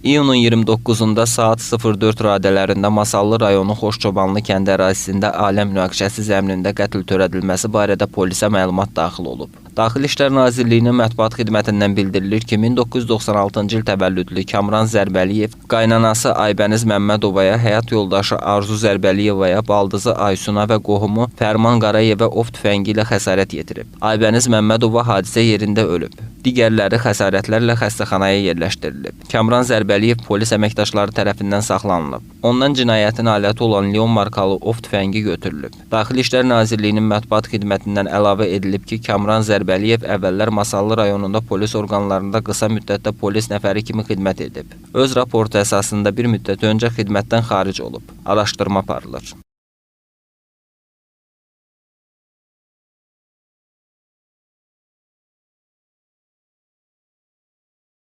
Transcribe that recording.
İyunun 29-da saat 04 radələrində Masallı rayonu Xoşçobanlı kəndi ərazisində ailə münaqişəsi zəminində qətl törədilməsi barədə polisə məlumat daxil olub. Daxili İşlər Nazirliyinin mətbuat xidmətindən bildirilir ki, 1996-cı il təvəllüdlü Kamran Zərbəliyev qaynanası Aybəniz Məmmədovaya, həyat yoldaşı Arzu Zərbəliyevaya, baldızı Aysuna və qohumu Fərman Qarayevə ov tüfəngi ilə xəsarət yetirib. Aybəniz Məmmədova hadisə yerində ölüb. Digərləri xəsarətlərlə xəstəxanaya yerləşdirilib. Kamran Zərbəliyev polis əməkdaşları tərəfindən saxlanılıb. Ondan cinayətin aləti olan Leon markalı ov tüfəngi götürülüb. Daxili İşlər Nazirliyinin mətbuat xidmətindən əlavə edilib ki, Kamran Zərbəliyev əvvəllər Masallı rayonunda polis orqanlarında qısa müddətdə polis nəfəri kimi xidmət edib. Öz raportu əsasında bir müddət öncə xidmətdən xaric olub. Araşdırma aparılır.